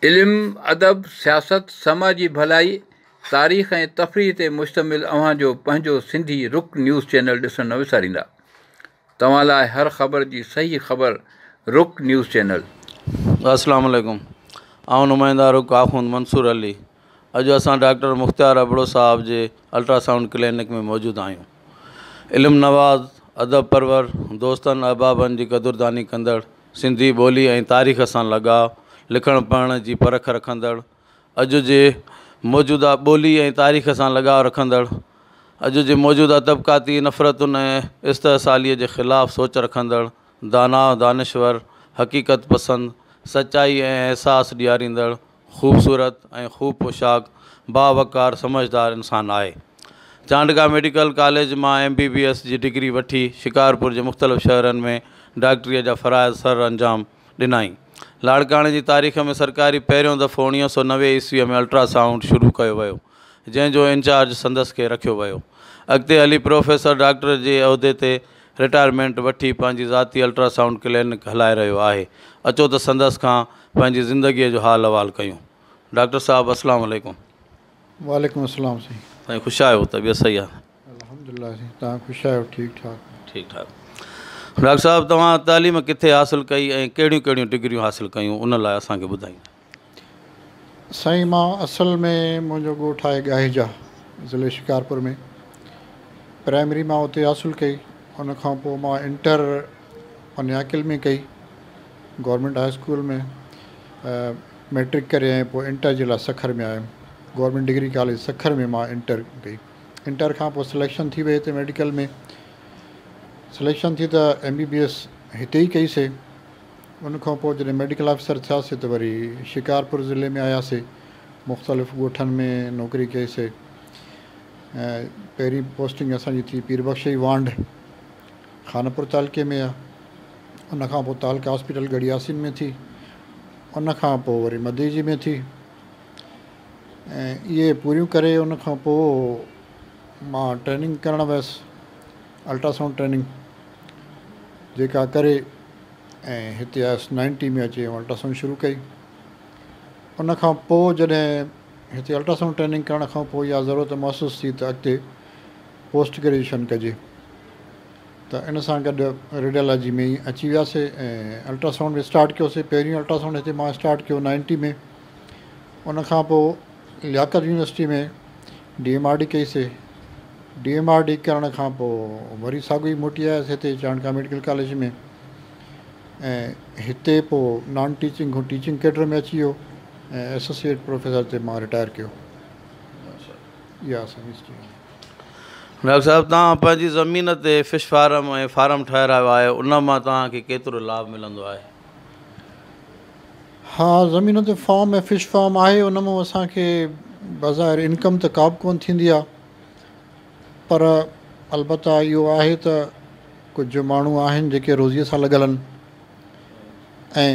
علم، ادب، سياست، سماجي ڀلائي، تاريخ ۽ تفريح تي مشتمل اوهان جو پنهنجو سنڌي رڪ نيوز چينل ڏسڻ نه وساريندا. توهان لاء هر خبر جي صحيح خبر رڪ نيوز چينل. السلام عليڪم آئون نمائنده رڪ آخوند منصور علي اڄ اسان ڊاڪٽر مختيار ابڙو صاحب جي الٽراسائونڊ ڪلينڪ ۾ موجود آهيون علم نواز ادب پرور دوستن احبابن جي قدرداني ڪندڙ سنڌي ٻولي ۽ تاريخ سان لڳاء، لکڻ پڙهڻ جي پرک رکندڙ، اڄ جي موجوده ٻولي ۽ تاريخ سان لڳاء رکندڙ، اڄ جي موجوده طبقاتي نفرتن ۽ استحصاليء جي خلاف سوچ رکندڙ، داناء، دانشور، حقيقت پسند، سچائي ۽ احساس ڏياريندڙ، خوبصورت ۽ خوب پوشاڪ، باوقار، سمجهدار انسان آهي. چانڊڪا ميڊيڪل ڪاليج مان ايم بي بي ايس جي ڊگري وٺي شڪارپور جي مختلف شهرن ۾ ڊاڪٽريء جا فرائض سر انجام ڏنائين. لاڙڪاڻي جي تاريخ ۾ سرڪاري پهريون دفعو 1990 عيسويء ۾ الٽرا سائونڊ شروع ڪيو ويو، جنهن جو انچارج سندس کي رکيو ويو. اڳتي هلي پروفيسر ڊاڪٽر جي عهدي تي رٽائرمينٽ وٺي پنهنجي ذاتي الٽرا سائونڊ ڪلينڪ هلائي رهيو آهي. اچو ته سندس کان پنهنجي زندگيء جو حال احوال ڪيون. ڊاڪٽر صاحب السلام عليڪم. وعليڪم السلام سائين. سائين خوش آهيو طبيعت صحيح آهي. الحمدلله سائين توهان خوش آهيو ٺيڪ ٺاڪ. ٺيڪ ٺاڪ ڊاڪٽر صاحب توهان تعليم ڪٿي حاصل ڪئي ۽ ڪهڙيون ڪهڙيون ڊگريون حاصل ڪيون ان لاء اسان کي ٻڌائيندا. سائين مان اصل ۾ منهنجو ڳوٺ آهي ڳاهيجا ضلعي شڪارپور ۾ پرائمري مان اتي حاصل ڪئي ان کان پوء مان انٽر پنياڪل ۾ ڪئي گورنمينٽ هاء اسڪول ۾ مئٽرڪ ڪري ۽ پوء انٽر جي لاء سکر ۾ آيم گورنمينٽ ڊگري ڪاليج سکر ۾ مان انٽر ڪئي انٽر کان پوء سليڪشن ٿي وئي هتي ميڊيڪل ۾ سليڪشن ٿي ته ايم بي بي ايس هتي ئي ڪئي سي ان کان پوء جڏهن ميڊيڪل آفيسر ٿياسي ته وري شڪارپور ضلعي ۾ آياسي مختلف ڳوٺن ۾ نوڪري ڪئي سي ۽ پهرين پوسٽنگ اسان جي ٿي پير بخشئي وانڍ خانپور تعلقي ۾ آ ان کان پوء تعلقه هاسپيٽل ڳڙهي ياسين ۾ ٿي ان کان پوء وري مديجي ۾ ٿي ۽ اهي پوريون ڪري ان کان پوء مان ٽريننگ ڪرڻ ويس الٽراسائونڊ ٽريننگ جيڪا ڪري ۽ هتي آيس نائنٽي ۾ اچي الٽراسائونڊ شروع ڪئي ان کان پوء جڏهن هتي الٽراسائونڊ ٽريننگ ڪرڻ کان پوء اها ضرورت محسوس ٿي ته اڳتي پوسٽ گريجوئيشن ڪجي ته ان سان گڏ ريڊيالاجي ۾ ئي اچي وياسي ۽ الٽراسائونڊ به اسٽارٽ ڪيوسي پهريون الٽراسائونڊ هتي مان اسٽارٽ ڪيو نائنٽي ۾ ان کان پوء Liaquat university ۾ D M R D ڪئي C D M R D ڪرڻ کان پوء وري ساڳيو ئي موٽي آيس هتي چانڊڪا ميڊيڪل ڪاليج ۾ ۽ هتي پوء نان ٽيچنگ کان ٽيچنگ ڪيڊر ۾ اچي ويو ۽ ايسوسيئيٽ پروفيسر تي مان رٽائر ڪيو. اها اسان جي هسٽري آهي. ڊاڪٽر صاحب توهان پنهنجي زمين تي فش فارم ۽ فارم ٺهرايو آهي ان مان توهان کي ڪيترو لاڀ ملندو آهي؟ ها زمين تي فارم ۽ فش فارم آهي ان مان اسان کي بظاهر انڪم ته ڪا به ڪونه ٿيندي آهي پر البته اهو آهي ته ڪجهه ماڻهو آهن جيڪي روزيء سان لڳل آهن ۽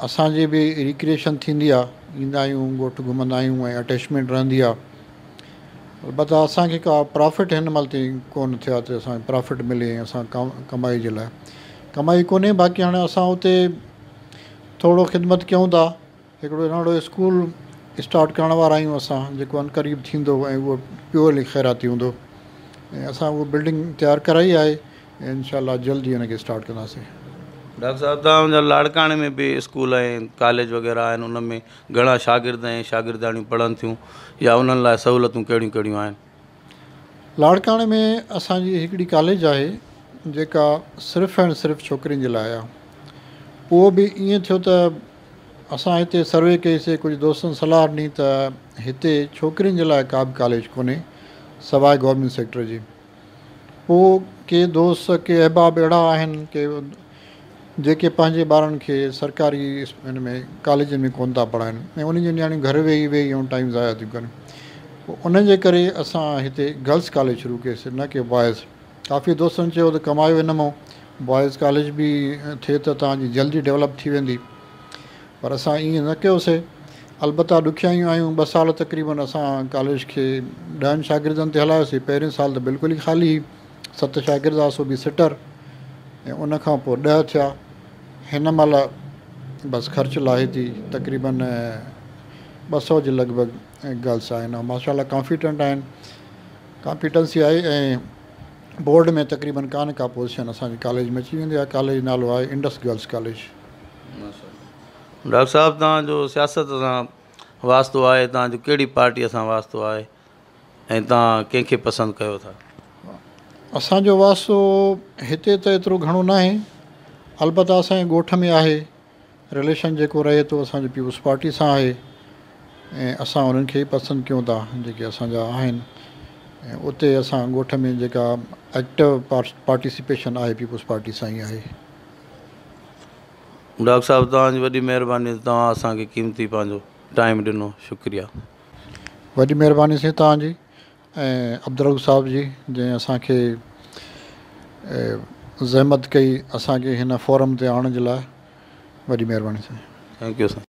اسان جي به ريڪريئيشن ٿيندي آ ايندا آهيون ڳوٺ گهمندا آهيون ۽ اٽيچمينٽ رهندي آ البته اسان کي ڪا پرافٽ هن مهل تائين ڪون ٿيو آ ته اسان کي پرافٽ ملي ۽ اسان ڪمائي جي لاء ڪمائي ڪونهي باقي هاڻي اسان اتي ٿورو خدمت ڪيون ٿا هڪڙو ننڍڙو اسڪول اسٽارٽ ڪرڻ وارا آهيون اسان جيڪو عنقريب ٿيندو ۽ اهو پيورلي خيراتي هوندو ۽ اسان اهو بلڊنگ تيار ڪرائي آهي ۽ انشاء الله جلد ئي ان کي اسٽارٽ ڪنداسين. ڊاڪٽر صاحب توهان جا لاڙڪاڻي ۾ به اسڪول ۽ ڪاليج وغيره آهن ان ۾ گهڻا شاگرد ۽ شاگردياڻيون پڙهن ٿيون يا انهن لاء سهولتون ڪهڙيون ڪهڙيون آهن؟ لاڙڪاڻي ۾ اسان جي هڪڙي ڪاليج آهي جيڪا صرف ۽ صرف ڇوڪرين جي لاء آهي اهو به ائين ٿيو ته اسان هتي سروي ڪئي سي ڪجهه دوستن صلاح ڏني ته هتي ڇوڪرين جي لاء ڪا به ڪاليج ڪونهي سواء گورنمينٽ سيڪٽر جي پوء ڪي دوست ڪي احباب اهڙا آهن ڪي جيڪي پنهنجي ٻارن کي سرڪاري ان ۾ ڪاليجن ۾ ڪونه ٿا پڙهائن ۽ انهن جون نياڻيون گهر ويهي ويهي ۽ ٽائيم ضايع ٿيون ڪن پوء ان جي ڪري اسان هتي گرلس ڪاليج شروع ڪئي سي نه ڪي بوائز ڪافي دوستن چيو ته ڪمايو ان مان بوائز ڪاليج به ٿئي ته توهان جي جلدي ڊولپ ٿي ويندي پر اسان ائين نه ڪيوسي البته ڏکيائيون آيون ٻه سال تقريبن اسان ڪاليج کي ڏهن شاگردن تي هلايوسي پهرين سال ته بلڪل ئي خالي هئي ست شاگرد هئا سو به سٽر ۽ ان کان پوء ڏهه ٿيا هن مهل بس خرچ لاهي ٿي تقريبن 200 جي لڳ ڀڳ گرلس آهن ۽ ماشاء الله ڪانفيڊنٽ آهن ڪامپيٽنسي آهي ۽ بورڊ ۾ تقريبن ڪا نه ڪا پوزيشن اسان جي ڪاليج ۾ اچي ويندي آهي ڪاليج جو نالو آهي انڊس گرلس ڪاليج. ڊاڪٽر صاحب توهان جو سياست سان واسطو آهي توهان جو ڪهڙي پارٽي سان واسطو آهي ۽ توهان ڪنهن کي پسند ڪيو ٿا؟ اسان جو واسطو هتي ته ايترو گهڻو ناهي البته اسان جي ڳوٺ ۾ آهي رليشن جيڪو رهي ٿو اسان جو پيپلز پارٽي سان آهي ۽ اسان انهن کي ئي پسند ڪيون ٿا جيڪي اسان جا آهن ۽ اتي اسان ڳوٺ ۾ جيڪا ايڪٽو پارٽيسپيشن آهي پيپلز پارٽي سان ئي آهي. ڊاڪٽر صاحب توهان جي وڏي مهرباني توهان اسان کي قيمتي پنهنجو ٽائيم ڏنو شڪريه. وڏي مهرباني سائين توهان جي ۽ عبدالرؤف صاحب جي جنهن اسان کي زحمت ڪئي اسان کي هن فورم تي آڻڻ جي لاء وڏي مهرباني سائين. Thank you سائين.